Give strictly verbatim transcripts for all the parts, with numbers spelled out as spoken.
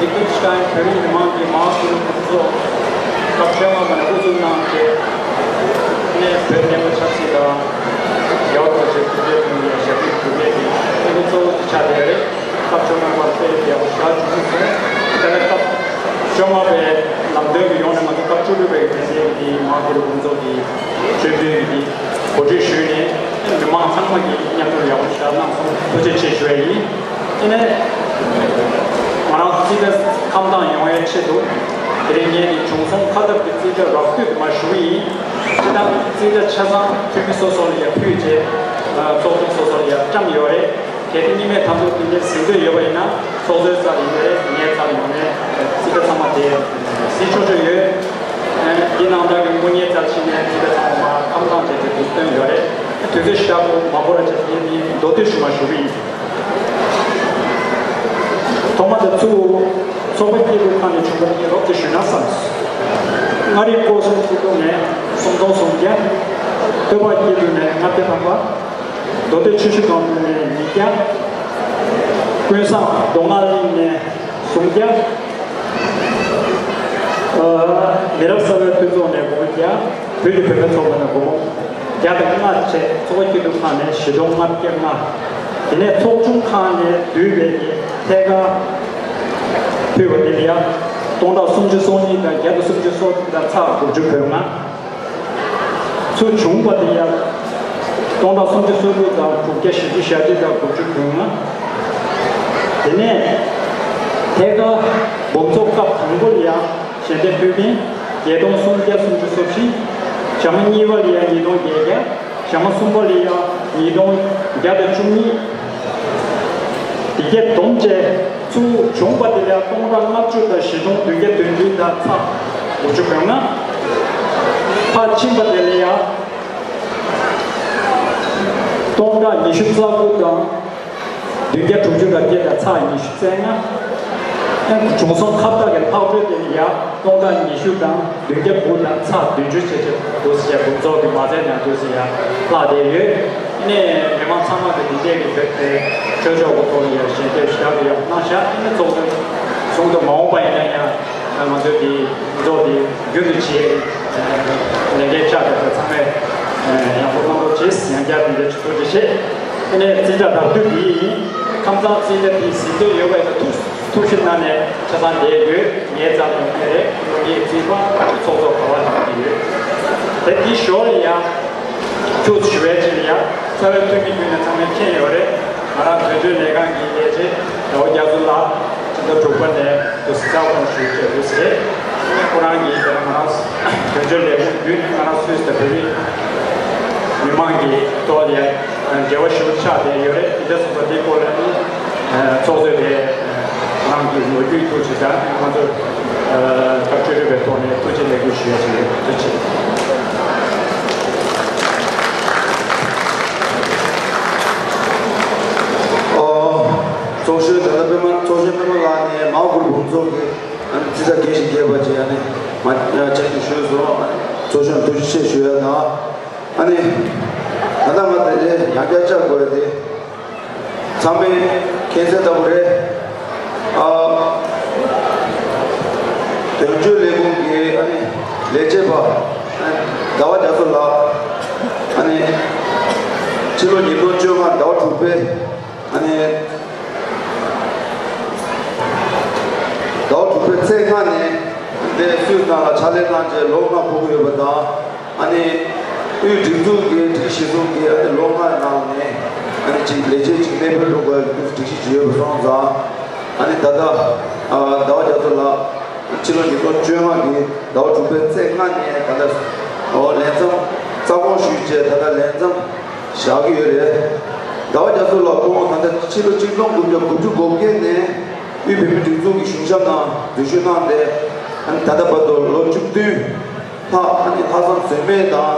ལིག་ཏེན་ཤི་ཏན་བོད་མི་མི་མང་གི་མང་གཙོའི་གྲོས་ཚོགས་སྐབས་བཅོ་ལྔ་པ་ནས་དབུ་འཛུགས་གནང་སྟེ། ནས་བོད་བསྟན་པ་ཆབ་སྲིད་དང་རྒྱལ་བ་རིན་པོ་ཆེ་སྐུ་ཕྲེང་བཅུ་བཞི་པའི་ཞབས་ཕྱི་ཞུ་མཁན་གྱི་སྐུ་ཚབ་གཙོ་བོ་དེ་ཆགས་བསྡད་ཡོད་རེད། སྐབས་བཅོ་ལྔ་པ་དཔེ་ཡག་པོ་ཞེ་དྲག་བྱུང་སོང་། དེ་ལ་སྐབས་བཅོ་ལྔ་པའི་ལམ་སྟོན་གྱི་ཡོང་ནས་ང་ཚོ་སྐབས་བཅུ་དྲུག་པའི་དོན་ཚན་འདི་མང་གཙོའི་གྲོས་ཚོགས་ཀྱི་བཅོས་ཐོན་གྱི་འདི་གོ་སྒྲིག་ཞུས་ནས་མི་མང་ཚང་མ་གིས་མཉམ་དུ་ཡག་པོ་ཞེ་དྲག་གནང་སོང་། ཐུགས་རྗེ་ཆེ་ཞུ་ཡ་ཡིན། དེ་ནས་ང་རང་ཚོ་རྩིས་ཁྲ་ཁམས་དྭངས་ཡོང་བའི་ཆེད་དུ་དེ་རིང་ངས་ནི་བྱུང་སོང་ཁ་སྟབས་ཀྱི་རྩིས་ཁྲ་རགས་བསྡུས་དུ་མ་ཞུ་གི་ཡིན། སྤྱིར་བཏང་རྩིས་ཁྲ་ཆ་ཚང་འཐུས་མི་སོ་སོ་ལ་ཡར་ཕུལ་རྗེས་ཚོགས་ཆུང་སོ་སོ་ལ་ཡར་བཀྲམ་ཡོད་རེད། གལ་ཏེ་གཉིས་སྨན་ཐམ་ཐོ་དེ་འདྲའི་ཟིན་འདོད་ཡོད་པ་ཡིན་ན་ཚོགས་གཙོའི་རྩ་ལ་ཡོད་རེད། ངའི་རྩ་ལ་ཡོང་ནས་རྩིས་ཁྲ་ཚང་མ་དེ་གཟིགས་ཆོག་ཆོག་ཡོད། འདི་ནང་བཞིན་གྱི་དངུལ་གཉེར་རྩ་ལ་ཕྱིན་ནས་རྩིས་ཁྲ་ཚང་མ་ཁམས་དྭངས་བྱས་ཏེ་འདུག་སྟོན་ཡོད་རེད། དུས་ཚོད་ཞེ་དྲག་མ་འགོར་བ་བྱས་ཏེ་ངས་མདོར་བསྡུས་ཤིག་མར་ཞུ་གི་ཡིན། ཐོག་མ་དེ་ཚུར་ཚོགས་པ་སྐྱིད་སྡུག་ཁང་ནས་བྱུང་བ་དེ་རོབ་ཙམ་ཞུས་ན་བསམས་སོང་། མངའ་རིས་སྐོར་གསུམ་སྐྱིད་སྡུག་ནས་སུམ་སྟོང་སུམ་བརྒྱ། སྟོད་པ་སྐྱིད་སྡུག་ནས་ལྔ་བརྒྱ་ཐམ་པ། མདོ་སྟོད་ཆུ་བཞི་སྒང་དྲུག་ནས་ཉིས་བརྒྱ། ཀུན་བཟང་མདོ་སྔགས་གླིང་ནས་སུམ་བརྒྱ། ཨ། མི་རབས་གསར་པའི་མཐུན་ཚོགས་ནས་སྒོར་བརྒྱ། བོད་ཀྱི་བུད་མེད་ཚོགས་པ་ནས་སྒོར་བརྒྱ་དང་ལྔ་བཅས་ཚོགས་པ་སྐྱིད་སྡུག་ཁང་ནས་བཞི་སྟོང་ལྔ་བརྒྱ་ལྔ། དེ་ནས་ཚོགས་ཆུང་ཁང་ནས་བསྡུས་པའི་ཐད་ཀར་ཕུལ་བ་དེ་ལ་ཡང་སྟོང་ཕྲག་སུམ་ཅུ་སོ་གཉིས་དང་བརྒྱ་དང་སུམ་ཅུ་སོ་གཅིག་དང་ཚེག་དགུ་བཅུ་གོ་ལྔ། ཚུར་བྱུང་བ་དེ་ཡང་སྟོང་ཕྲག་སུམ་ཅུ་སོ་དྲུག་དང་དྲུག་བརྒྱ་བཞི་བཅུ་ཞེ་གཅིག་དང་དགུ་བཅུ་གོ་ལྔ། དེ་ནས་ཐད་ཀར་འབུམ་ཚོགས་སྐབས་དང་པོ་ལ་ཡང་ཞལ་འདེབས་ཕུལ་མཁན་བརྒྱད་སྟོང་སུམ་བརྒྱ་སུམ་ཅུ་སོ་བཞི། ཞག་མ་གཉིས་པ་ལ་ཡང་ཉིས་སྟོང་བརྒྱད་བརྒྱ། ཞག་མ་གསུམ་པ་ལ་ཡང་ཉིས་སྟོང་བརྒྱ་དང་བཅུ་གཉིས། དེ་གའི་བསྡོམས་བྱས་ཚུར་བྱུང་བ་དེ་ལ་ཡང་སྟོང་ཕྲག་ལྔ་བཅུ་དང་བཞི་སྟོང་བདུན་བརྒྱ་བདུན་ཅུ་དང་ཚེག་དགུ་བཅུ་གོ་ལྔ། ཕར་ཕྱིན་པ་དེ་ལ་ཡང་སྟོང་ཕྲག་ཉི་ཤུ་རྩ་དགུ་དང་བདུན་བརྒྱ་དྲུག་ཅུ་རེ་བརྒྱད་དང་ཚེག་ཉི་ཤུ་རྩ་ལྔ། བྱུང་སོང་ཁ་བཏགས་ཀྱི་ལྷག་འཕྲོ་དེ་ལ་ཡང་སྟོང་ཕྲག་ཉི་ཤུ་དང་བདུན་བརྒྱ་དགུ་དང་ཚེག་བདུན་ཅུ་བྱས་བྱས་འདུག་ཟེར། འབུམ་ཚོགས་ཀྱི་མ་རྩའི་ནང་འདུག་ཟེར་ཡང་ལྷག་བསྡད་ཡོད། ཨ་ནི་མི་མང་ཚང་མ་གི་འདི་འདྲས་ཀྱི་བོད་དེ་ཆོས་ཕྱོགས་ཀྱི་ཐོག་ལ་ཡང་ཞལ་འདེབས་ཞེ་དྲག་ཏུ་ཡང་གནང་ཤག་ཨ་ནི་ཚོགས་འདུ་ཚོགས་འདུ་མ་འོངས་པ་ཡིན་ན་ཡང་ང་ཚོའི་འདི་ཚོགས་འདི་རྒྱུན་དུ་བྱེད་ལས་འགན་ཆགས་བསྡད་པ་ཚང་མས་ཡག་པོ་གནང་རོགས་བྱེད། ཡང་བསྐྱར་འདི་འདྲས་ཐུགས་རྗེ་ཆེ། ཨ་ནི་རྩིས་ཁྲ་རགས་བསྡུས་འདི་ཡིན། ཁམས་ཚང་རྩིས་ཁྲ་འདི་ཟིན་འདོད་ཡོད་པ་ཡིན་ན་ཐུགས་ཐུགས་ཞིབ་གནང་ནས་ཆ་ཚང་བསྡད་ཡོད། ངའི་རྩ་ལ་ཡོང་གི་རེད། ངའི་རྩིས་པ་ཚོགས་གཙོ་ག་བ་ལ་ཡོད། དེ་འདི་ཞོར་ལ་ཡང་ཁྱོད་ཞུ་བའི་ཆེད་ལ་ཡང་རྩ་བའི་འཐུས་མི་ཀུན་ནས་ཚང་མས་མཁྱེན་ཡོད་རེད། ང་རང་དོན་གཅོད་ལས་ཁང་གི་ལས་བྱེད་ཟླ་བ་རྒྱ་མཚོ་ལགས་ཕྱི་ཟླ་དྲུག་པ་ནས་དུ་གཟིགས་ཚགས་ཁོངས་ཞུ་བྱས་ཡོད་ཟེར། ཁོ་རང་གིས་ང་རང་དོན་གཅོད་ལས་ཁུངས་བརྒྱུད་ནས་ང་རང་སུད་སི་དང་བོད་རིགས་མི་མང་གི་ཐོག་ལ་འབྲེལ་བ་ཞུ་བར་ཆགས་བསྡད་ཡོད་རེད། དེ་འདྲ་སོང་ཙང་དེའི་སྐོར་ལ་ནི་ཚོགས་གཙོས་དེ་རང་གི་ལོ་རྒྱུས་ཐུགས་ཆེ་དང་ང་ཚོ་སྐབས་བཅུ་དྲུག་པའི་ཐོག་ནས་ཐུགས་རྗེ་ལེགས་འབུལ་ཞུ་ཡ་ཞིག་ཡོད། ཐུགས་རྗེ་ཆེ། ཨོ། ཚོགས་གཞོན་ད་ལྟ་པད་མ་ཚོགས་གཞོན་པད་མ་ལགས་ནས་མའོ་གུ་རུ་འབུམ་ཚོགས་ཀྱི་ཨ་ནི་རྩིས་ཁྲ་རྒྱས་ཤིང་རྒྱས་པ་ཅིག་ཨ་ནི་མ་ཆེད་དུ་ཞུས་སོང་། ཨ་ནི་ཚོགས་གཞོན་ཐུགས་རྗེ་ཆེ་ཞུ་ཡ་དང་། ཨ་ནི་ད་ལྟ་ང་དེ་འདྲའི་ཡང་བསྐྱར་བཅར་དགོས་ཡ་དེ་ཚང་མས་མཁྱེན་གསལ་ལྟ་བུ་རེད། ཨ། དོན་གཅོད་ལས་ཁུངས་ཀྱི་ཨ་ནི་ལས་བྱེད་པ་ཨ་ནི་ཟླ་བ་རྒྱ་མཚོ་ལགས། ཨ་ནི་ཕྱི་ལོ་ཉིས་སྟོང་བཅོ་ལྔ་ཟླ་བ་དྲུག་པའི་ཨ་ནི་ཟླ་བ་དྲུག་པའི་ཚེས་ལྔ་ནས་འདིར་སུད་སི་ནང་ལ་ཕྱག་ལས་གནང་རྗེས་ལོ་ལྔ་འཁོར་གྱི་ཡོད་པ་དང་། ཨ་ནི་དབུས་སྒྲིག་འཛུགས་ཀྱི་སྒྲིག་གཞི་བཟུང་གིས་ཨ་ནི་ལོ་ལྔའི་ནང་ནས་ཨ་ནི་གཅིག་ལས་བྱེད་གཅིག་གནས་སྤོ་འགྲོ་དགོས་པའི་སྒྲིག་གཞི་ཅིག་ཡོད་པ་སོང་ཙང་། ཨ་ནི་ད་ལྟ་ཨ་ཟླ་བ་རྒྱ་མཚོ་ལགས་ཕྱི་ལོ་ཉིས་སྟོང་བཅོ་ལྔ་གི་ཟླ་བ་དྲུག་པའི་ཚེས་ལྔ་ནས་ད་ལྟ་ཨོ་ལས་མཚམས་རྩ་དགོངས་ཞུས་རྗེས་ད་ལྟ་ལས་མཚམས་བཞག་གི་ཡོད་རེད། ཟླ་བ་རྒྱ་མཚོ་ལགས་ཁོང་ད་ལྟ་ཕྱི་ལོ་གཅིག་སྟོང་དགུ་བརྒྱ་དགུ་བཅུ་གོ་བརྒྱད་ནས་དབུས་བོད་མིའི་སྒྲིག་འཛུགས་ཀྱི་གཞུང་ཞབས་ནང་འཛུལ་ཞུགས་གནང་སྟེ་ཨ་ནི་ད་ལྟ་བར་དུ་ལོ་བཅུ་བདུན་ལྷག་ཨ་ནི་ལྷག་བསམ་ཟོལ་མེད་དང་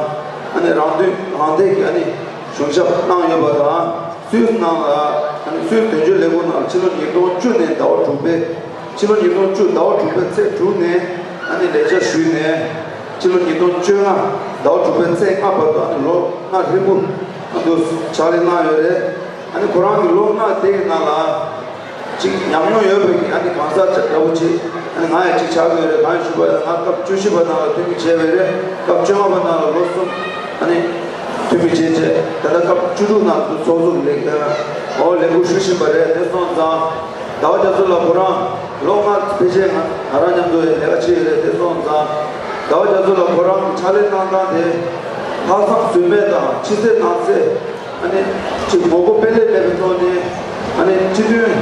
ཨ་ནི་རང་དོན་རང་འཐད་ཀྱི་ཨ་ནི་གཞུང་ཞབས་གནང་ཡོད་པ་དང་། སུད་སི་ནང་ལ་ཨ་ནི་སུད་སི་དོན་གཅོད་ལས་ཁུངས་ནང་ཕྱི་ལོ་ཉིས་སྟོང་བཅུ་ནས་ཟླ་བ་དྲུག་པའི་ཕྱི་ལོ་ཉིས་སྟོང་བཅུ་ཟླ་བ་དྲུག་པའི་ཚེས་དྲུག་ནས་ཨ་ནི་ལས་བྱ་ཞུས་ནས་ཕྱི་ལོ་ཉིས་སྟོང་བཅོ་ལྔ་ཟླ་བ་དྲུག་པའི་ཚེས་ལྔ་བར་དུ་ཨ་ནི་ལོ་ལྔ་རིང་པོ་ཨ་འདུག་ཕྱག་ལས་གནང་ཡོད་རེད། ཨ་ནི་ཁོ་རང་གི་ལོ་ལྔ་དེ་གི་ནང་ལ་ཅིག་ཉམས་མྱོང་ཡོད་པའི་གི་ཨ་ནི་གང་ཟག་ཅིག་འདྲ་བོ་ ང་ཡང་གཅིག་ཆགས་ཀྱི་ཡོད་རེད། གང་ཞུ་བ་ཡིན་ན་ང་སྐབས་བཅུ་བཞི་པ་ནང་ལ་འཐུས་མི་བྱས་པ་རེད། སྐབས་བཅོ་ལྔ་པ་ནང་ལ་ལོ་གསུམ་ཨ་ནི་འཐུས་མི་བྱས་བྱས། ད་ལྟ་སྐབས་བཅུ་དྲུག་ནང་དུ་ཚོགས་གཙོ་ལས་ཨོ་ལས་འགུལ་ཞུ་བཞིན་པ་རེད། དེ་སོང་ཙང་ཟླ་བ་རྒྱ་མཚོ་ལགས་ཁོ་རང་ལོ་ལྔ་ཕལ་ཆེར་ང་ང་རང་མཉམ་དུ་ལས་ཀ་བྱས་ཡོད་རེད། དེ་སོང་ཙང་ཟླ་བ་རྒྱ་མཚོ་ལགས་ཁོ་རང་གི་ཕྱག་ལས་གནང་སྟངས་དེ་ལྷག་བསམ་ཟོལ་མེད་དང་ཕྱི་གསལ་ནང་གསལ། ཨ་ནི་ཅིག་ངོ་རྒོལ་སྤེལ་ལེ་མེད་པའི་ཐོག་ནས། ཨ་ནི་སྤྱི་མཐུན་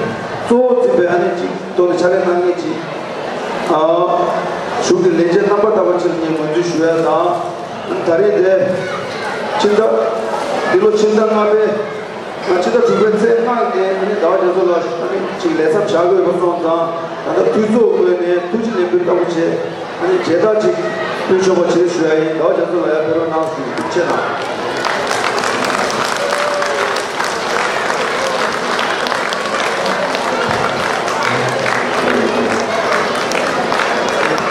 གཙོ་བོ་འཛིན་པའི་ཨ་ནི་ཅིག་ཐོག་ནས་ཕྱག་ལས་གནང་མཁན་ཅིག་ཨ་གཞུང་གི་ལས་བྱེད་རྣམ་པ་ལྟ་བུ་ཅིག་ལ་ངས་ངོས་འཛིན་ཞུ་ཡ་དང་། ཨ་ནི་ད་རེས་འདི་ཕྱི་ཟླ་འདི་ལོ་ཕྱི་ཟླ་ལྔ་པའི་ཨ་ཕྱི་ཟླ་དྲུག་པའི་ཚེས་ལྔ་ནས་ཨ་ནི་ཟླ་བ་རྒྱ་མཚོ་ལགས་ཨ་ནི་ཅིག་ལས་མཚམས་བཞག་དགོས་པ་སོང་ཙང་། ད་ལྟ་འཐུས་ཚོགས་ངོས་ནས་ཐུགས་རྗེ་ལེགས་འབུལ་ལྟ་བུ་བྱས། ཨ་ནི་མཇལ་དར་ཅིག་ཕུལ་ཆོག་པ་བྱེད་ཞུ་ཡ་ཡིན། ཟླ་བ་རྒྱ་མཚོ་ལགས་ཡར་ཕེབས་རོགས་གནང་ཞུ། ཐུགས་རྗེ་གནང་།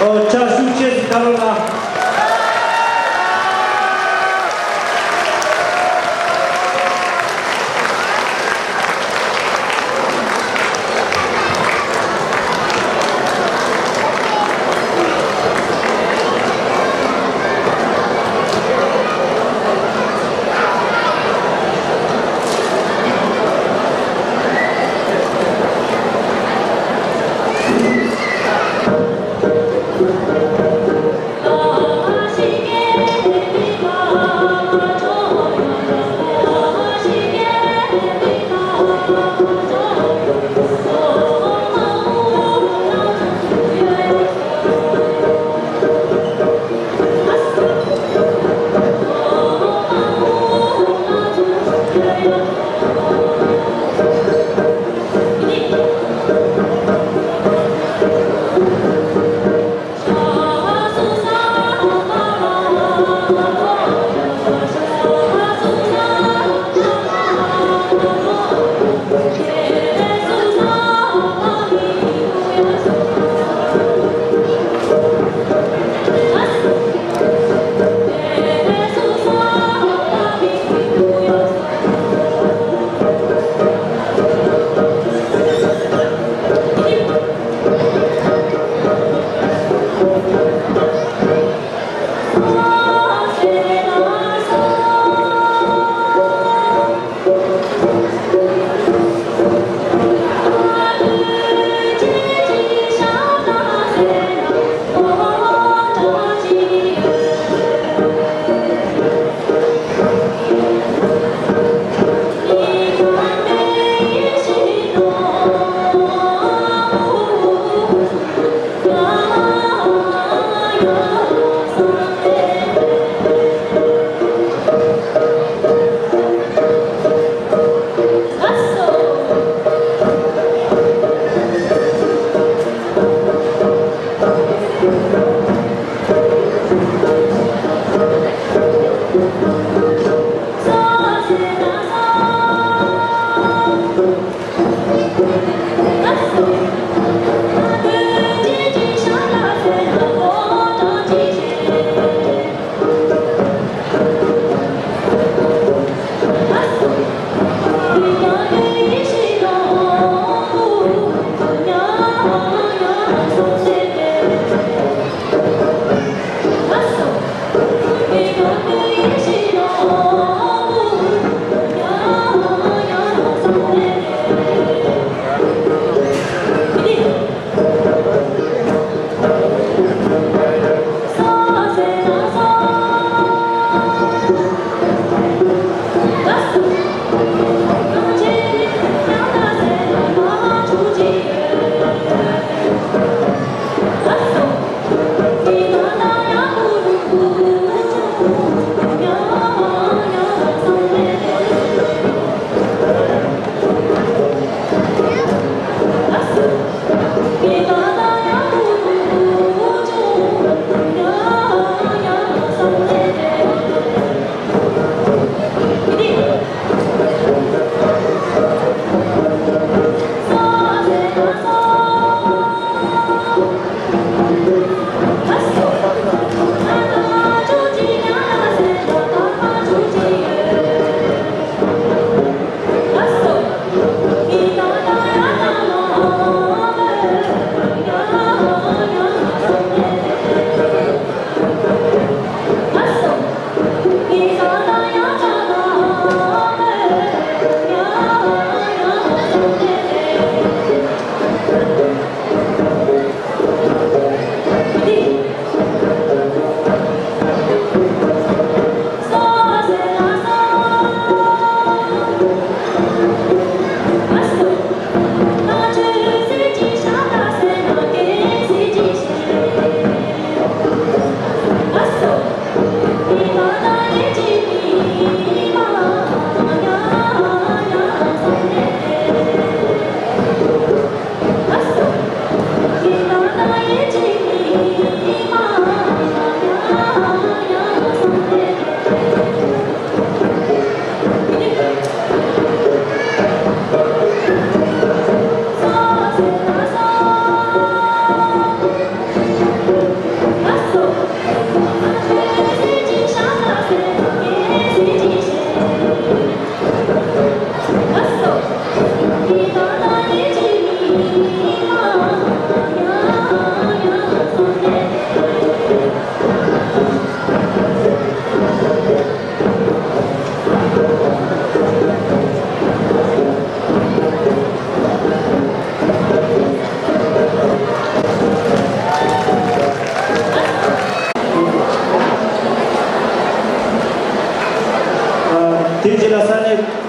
ཨོ་ཕྱག་ཤུགས་ཆེ་ཞིག་བརྡབ་རོགས་གནང་།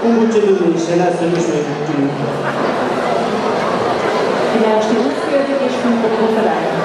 ཀུང་པོ་སྤྱི་འཐུས་ནས་གཞན་ལ་གསལ་བཤད་ཞུ་རྒྱུ་ཡིན། Financial security issue for Kosovo.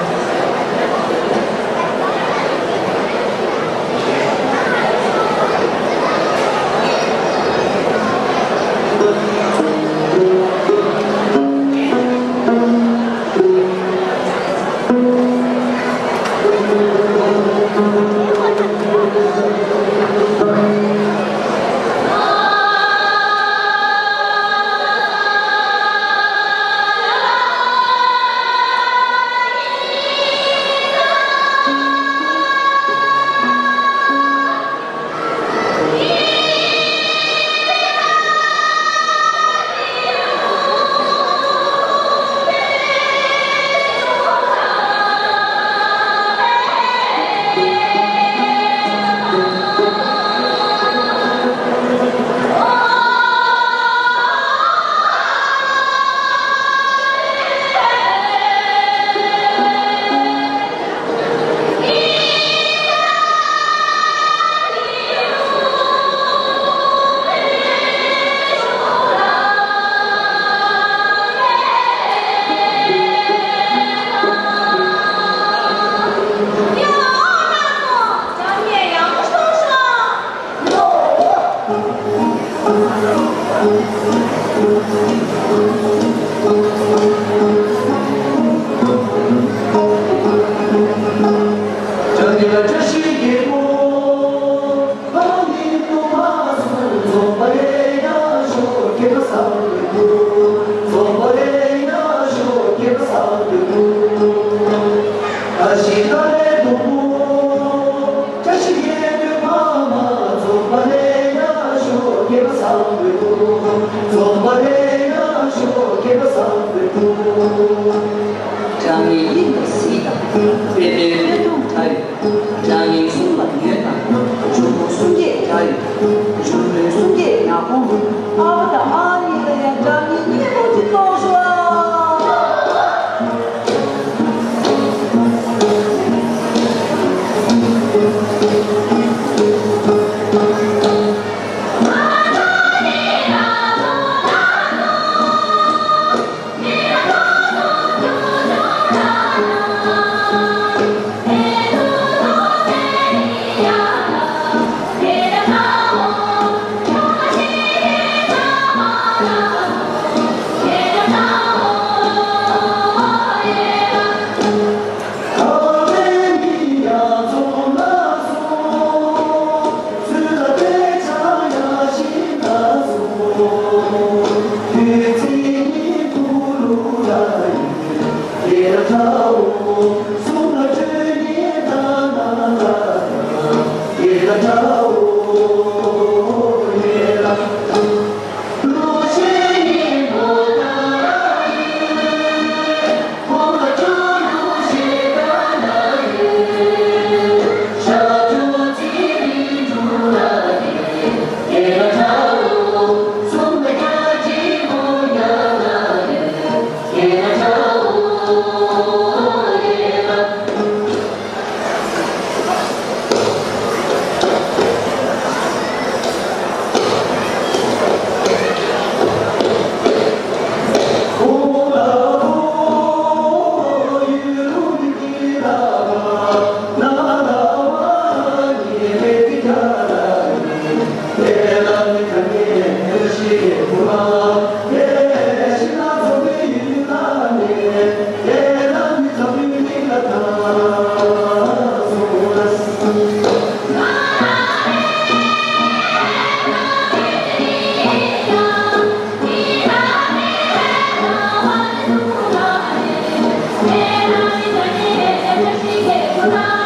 སྒྲ་སྙན་དབྱིངས་ལ་གཟིགས་དང་། པདྨའི་སྤྱན་དྲངས་བྲལ་ཡོད། སྒྲ་སྙན་གསུང་ལ་ཉོན་དང་། འབྱུང་པོ་གསུང་སྐད་བྲལ་ཡོད། འབྱུང་པོའི་གསུང་སྐད་ཉ་གོང་། ཨ་ཕ་དང་ཨ་ནེ་ལ་ཡང་སྒྲ་སྙན་སྙན་པོ་ཅིག་གཏོང་ཤོག་ཨ།